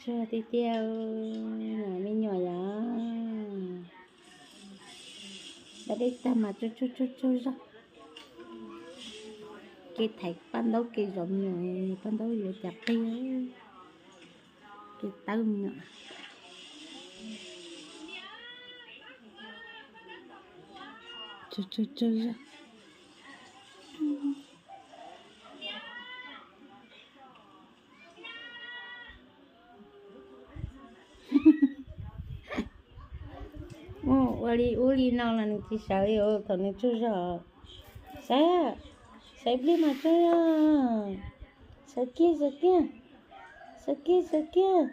Tsuag tiag tiag, me nyuam yom. Da dej tag mas tsaug tsaug tsaug tsaug zog. Kev thaiv paj ntaub kev zov me nyuam, paj ntaub yuav cas qig, kev tawb me nyuam. Tsaug tsaug tsaug zog. Ua li ub li no los nws tsis sawv li thaum nws tsaug zog. Sawv, sawv ib pliag mas tsaug zog. Sawv kiag, sawv kiag, sawv kiag, sawv kiag.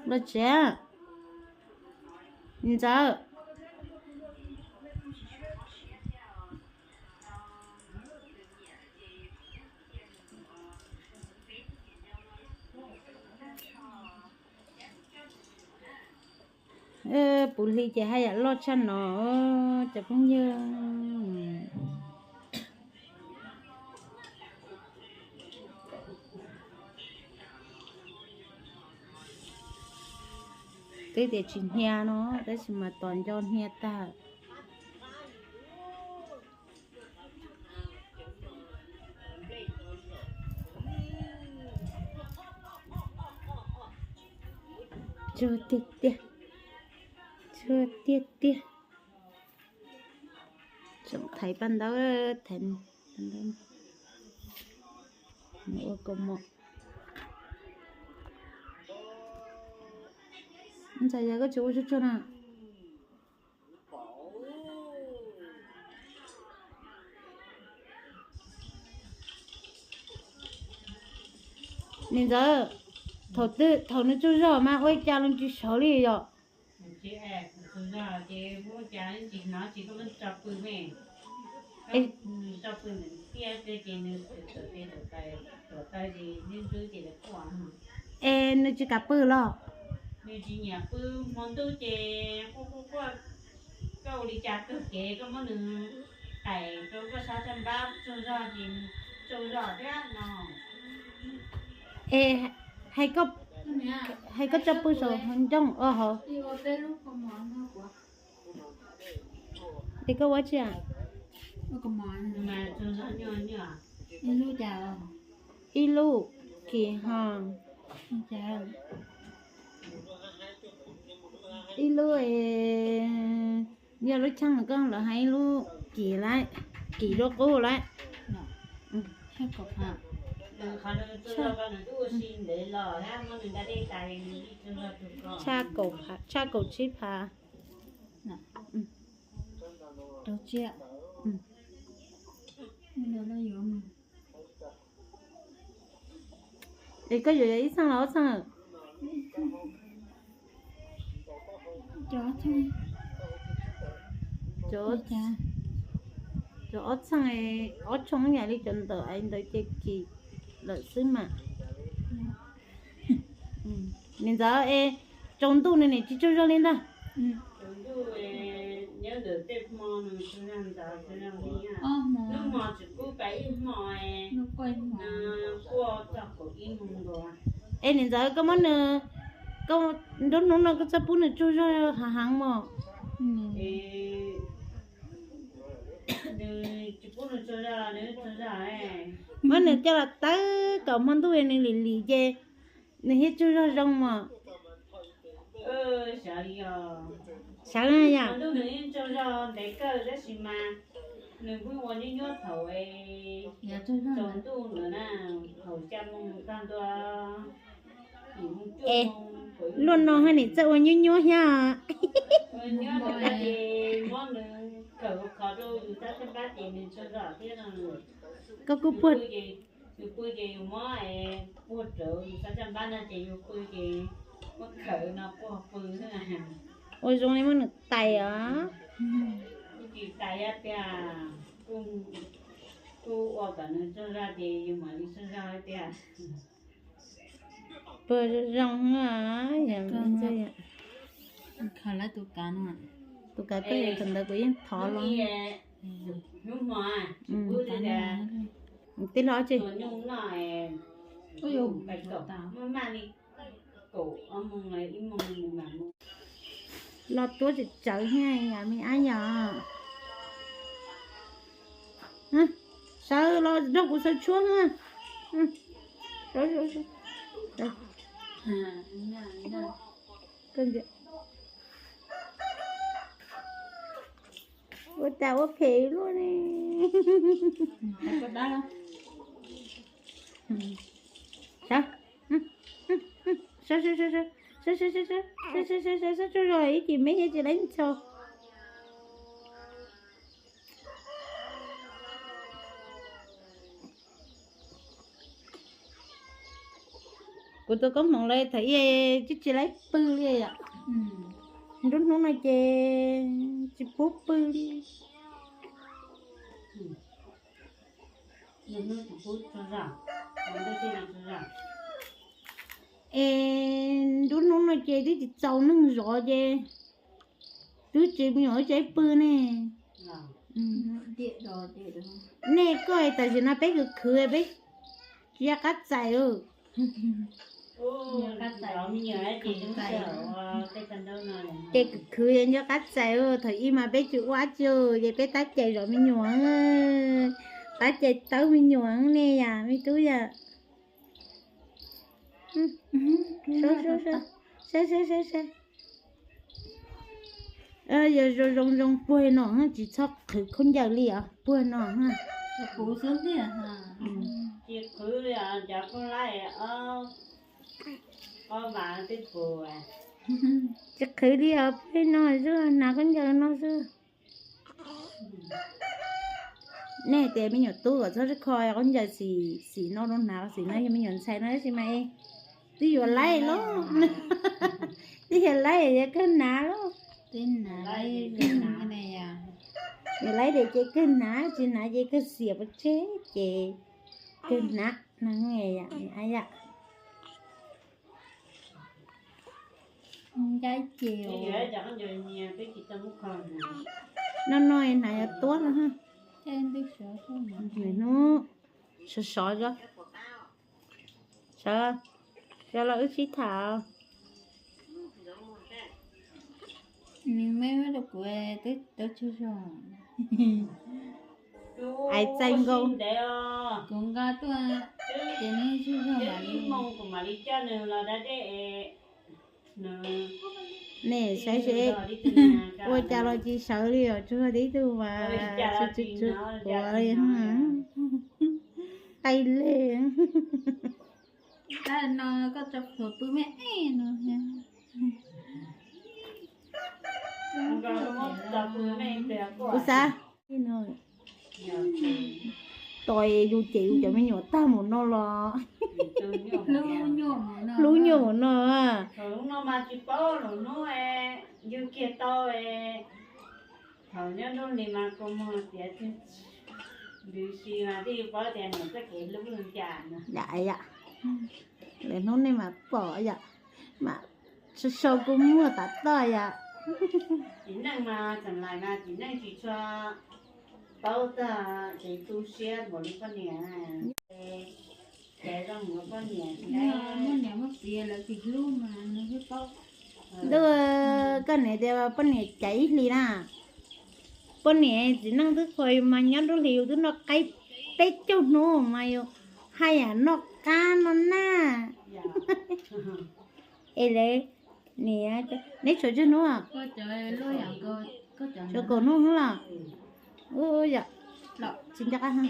Los tsev, ntxawm. Puv hli ces haj yam loj tshaj no, cov phooj ywg. Twb tias tsis hnia no, tab sis mas tos nco hnia tag. Tsuag tiag tiag, tsuag tiag tiag. Tseem thaiv paj ntaub, thaiv paj ntaub, ua kaus mom. Ntxhais, yog koj tsis ua tsuag tsuag na. Niam ntxawm, thaum twg thaum nws tsaug zog mas ua li cas los tsis sawv li yom? Es nws tsis kam pw los? Nws tsis nyiam pw, hmo ntuj ces quaj quaj quaj, koj ua li cas kawg kev koj muab nws qais rau koj sab caj npab tsaug zog ces nws tsaug zog thiab no. Es hais koj tso pw saum hauv ncauj os hauv. Es koj ua tsi? Ib lub kim ho, ib lub, yog lub cheej koj lawv hais ib lub kim lawm, kim dua qub lawm. Tshaj kaum, tshaj kaum tsib phav. Rau tsiaj. Es koj yuav ib txheej los ob txheej? Cov ob txheej, ob txheej ib yam li cov ntawm ntawd ces kim lawm xwb mas. Niam ntxawm es tsaus ntuj nws nim tsis tsaug zog li ntag. Es niam ntxawm koj muab nws, koj nruab hnub no koj txawj pub nws tsaug zog hav heev mos. Muab nws coj los tawb kom hmo ntuj nws lim lim ces nws thiaj tsaug zog zoo mos. Sawv na yom. Es luaj no haj nim txawj ua nyuab nyuab thiab. Koj kuj puag, ua zoo li muab nws tais os. Puag zoo, tus kav koj yuav thaum ntawd kuv yeej thov los. Tij laug tsis Los tuab tsawv tsawv thiab yom me ab yom. Sawv los nrog kuv sawv tshuab na. Ua cas ua phem luaj ne. Sawv, sawv, sawv, sawv, sawv, sawv, sawv, sawv, sawv, sawv, sawv, sawv, sawv, sawv, sawv, sawv, ib cim me thiab tsis leej txho. Kuv tus koob hmoov lawv thaum ub tsis tsis laib pw li yom. Nruab hnub no ces tsis pub pw li. Es nruab hnub no ces twb tsis txaus neeg zov ces twb tsis me nyuam tsis pw ne. Nej koj tam sim no peb khwv khwv peb tsis nco qab txais. Ces khwv khwv nco qab txais, thaum ub mas peb tsis ua dab tsi ces peb tab cais zov me nyuam, tab cais tawb me nyuam ne yom me tub yom. Saib saib saib, yog zoo zoo zoo puag no tsis txhob qhwv khaub ncaws li os puag no. Tsis qhwv li os, cov khaub laib ob vas twb puag. Tsis qhwv li os, puag no xwb, hnav khaub ncaws no xwb. Nej tias me nyuam tub kom txhob kho khaub ncaws xim xim no rau hnav xim no, yog me nyuam ntxhais no tab sis mas twb yuav laib lawm, twb yuav laib yog kawg hnav lawm. Yuav laib ces kawg hnav, tsis hnav ces kawg xiam pov tseg ces kawg hnav no yom. No no hnav yuav tuab no. Hnub sov sov, sawv, sawv los wb sib tham. Nws me rau kuv, tau tsaug zog. Hais txais nkaus. Kuv nqa tuaj, ces nws tsaug zog mam li, kuv mam li coj nws los da dej. Nej saib seb, ua cas los tsis sawv li os, tsuas tib tug mas tsuas tsuas tsuas li. Qaij le. Tab no koj tso pluas pw me no. Kuv xav tos yus cem yus cov me nyuam tag mus no los hlub nyuam mus no. Yus kiag tau, thaum nyob nruab hlis mas kua muag tiav, ntws si mas twb yus paub tias nws txoj kev hlub yus cas no. Lwm hnub nej mam pom yom, mam sau sau kua muag tas toj yom. Txiv neej mas tseem laim mas txiv neej tsis tshua paub txog kev tu siab npaum li poj niam. Ces zoo mus poj niam, muaj niam muaj txiv lawv tsis hlub mas nws thiaj paub. Ntuj, koj niam tias poj niam caiv ib hlis na. Poj niam txiv neej twb qhuas yus mas nyob nruab hlis yus twb noj qaib peb caug hnub mas yus haj yam noj qab no na. Es lawv, niam, neb tshuav tsawg hnub? Tshuav kaum hnub xwb los? Ua yom, tsis nco qab. Ua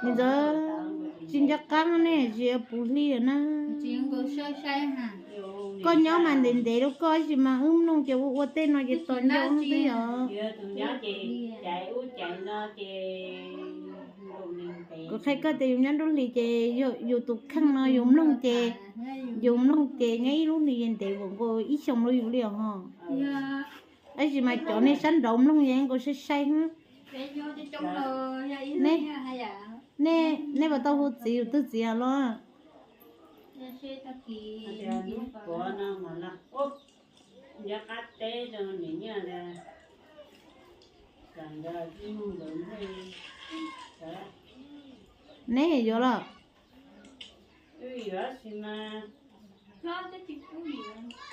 ntawd tsis nco qab ne, tsis puv hli na. Koj nyob mas ntev ntev rau koj, tab sis mas wb mloog ces ua ua tej no ces tos nco wb twb yog. Kuv qhia koj tias yus nyob nruab hlis ces yus tus kheej no yus mloog ces, yus mloog ces nyob ib lub hlis ntev nkaus ib xyoos rau yus li os ho. Tab sis mas cov nej sab nraud mloog yeej nkaus sai sai. Nej puas tau hu txiv yus tus txiv los? Hnub puav no mas no, nco qab Neb yuav los?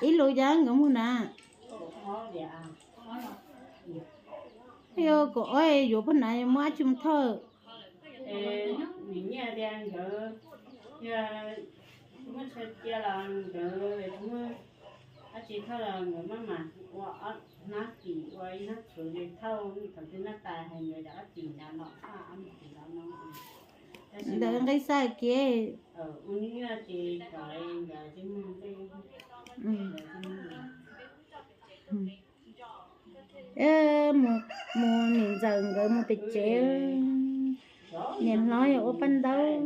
Ib lus cas nkawd muag na? Yog kaum ob yuav poj nav muab dab tsi mus thauj? Dab tsi thauj los nkawd maj mam ua ob hnab tim ua ib hnab txhuv li thauj, thaum twg noj tas hais nkawd cov ob tim ntawd no, ob tim ntawd no. Ntawd nqi xaj kiag. Ua nyuaj ces kom nkawd tsis muag nqi. Mus, mus niam ntxawm nkawd mus pem tsev, niam hlob yog ua paj ntaub.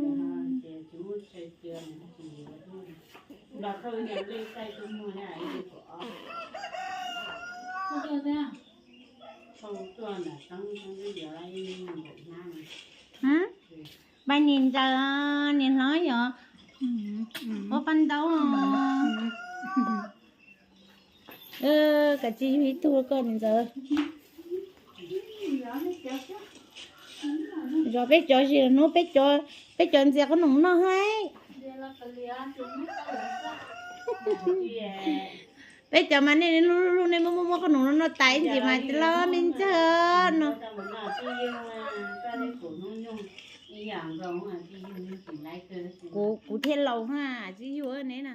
Paj niam ntxawm, niam hlob yog ua paj ntaub. Kav tsij yug ib tug koj niam ntxawm. Zov peb cov zis hnub, peb cov, peb cov ntxias qhob noom noj hais. Peb cov mas nej lub lub nej muaj muaj muaj qhob noom no noj tas ib ntsis mas los me ntxawg no. Kuv, kuv thiaj laus ha, tsis yug neb na.